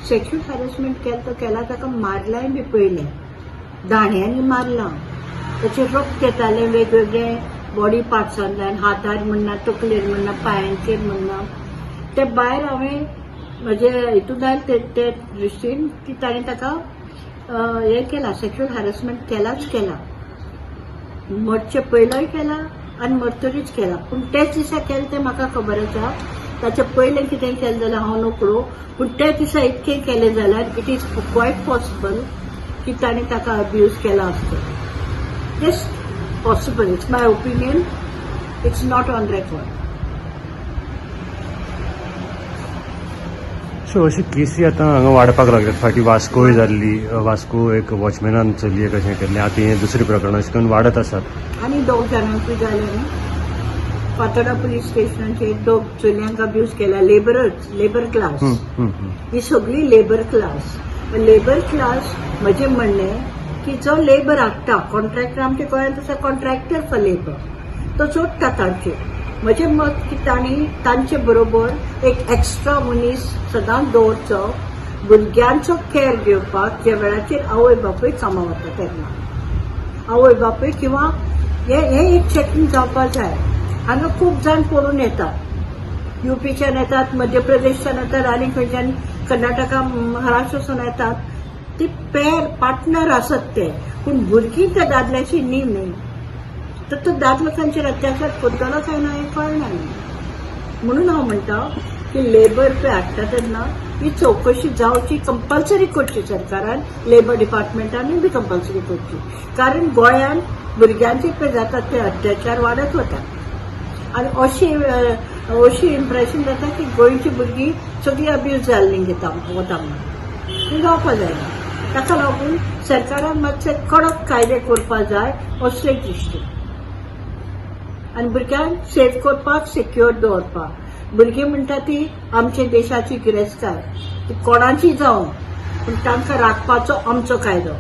Sexual harassment केलें तो केला, ताका मारलाय बी पयलें, दांड्यांनी मारलां, ताचें रक्त येतालें वेगवेगळे बॉडी पार्ट्सांतल्यान, हातार म्हणना, तकलेर म्हणना, पांयांचेर म्हणना. ते भायर हांवें म्हजे हितून आयलें ते दृश्टीन की ताणें ताका हें केलां, सेक्शुअल हॅरेसमेंट केलाच केला, मरचे पयलोय केला आनी मरतरीच केला. पूण तेच दिसा केलें तें म्हाका खबर आसा. ताचे पयलें कितें केलें जाल्यार हांव नकळो, पूण त्या दिसा इतकें केलें जाल्यार it is quite possible की ताणें ताका अब्यूज केला आसतलो. Just possible, it's my opinion, it's not on record. So अशी केसी आतां हांगा वाडपाक लागल्यात. फाटीं वास्कोय जाल्ली, वास्को एक वॉचमॅनान चलयेक अशें केल्लें, आतां हें दुसरें प्रकरण अशें करून वाडत आसात. आनी दोग जाणांकूय जालें न्ही, फातोडा पुलीस स्टेशनाचेर दोग चलयांक अब्यूज केला, लेबरच, लेबर क्लास. हम्म, हम्म, हम्म. ही सगळी लेबर क्लास. लेबर क्लास म्हजें म्हणणें की जो लेबर हाडटा, कॉन्ट्रॅक्टर, आमच्या गोंयांत आसा कॉन्ट्रॅक्टर फॉर लेबर, तो जोडटा तांचेर. म्हजें मत की तांणी तांचे बरोबर एक एक्स्ट्रा मनीस सदांच दवरचो भुरग्यांचो कॅर घेवपाक, ज्या वेळाचेर आवय बापूय कामां वता तेन्ना आवय बापूय किंवा हे हे एक चॅकिंग जावपाक जाय. हांगा खूब जाण पळून येतात, युपीच्यान येतात, मध्य प्रदेशच्यान येतात, आनी खंयच्यान कर्नाटका, महाराष्ट्रासून येतात. ती पेर पार्टनर आसत ते, पूण भुरगीं त्या दादल्याची न्ही न्ही, तर तो दादलो तांचेर अत्याचार करतलो काय ना हें कळना न्ही. म्हणून हांव म्हणटा की लेबर पळय हाडटा तेन्ना ही चवकशी जावची, कंपल्सरी करची सरकारान, लेबर डिपार्टमेंटानूय बी कंपल्सरी करची, कारण गोंयांत भुरग्यांचेर पळय जातात ते अत्याचार वाडत वतात आनी अशी इम्प्रेशन जाता की गोंयची भुरगीं सगळीं अब्यूज जाल्लीं घेता वता म्हणून. तें जावपा जायना. ताका लागून सरकारान मातशे कडक कायदे करपा जाय असले दृश्टीन आनी भुरग्यांक सेफ करपाक, सिक्युअर दवरपाक. भुरगीं म्हणटा ती आमच्या देशाची गिरेस्तकाय, ती कोणाची जावं, पूण तांकां राखपाचो आमचो कायदो.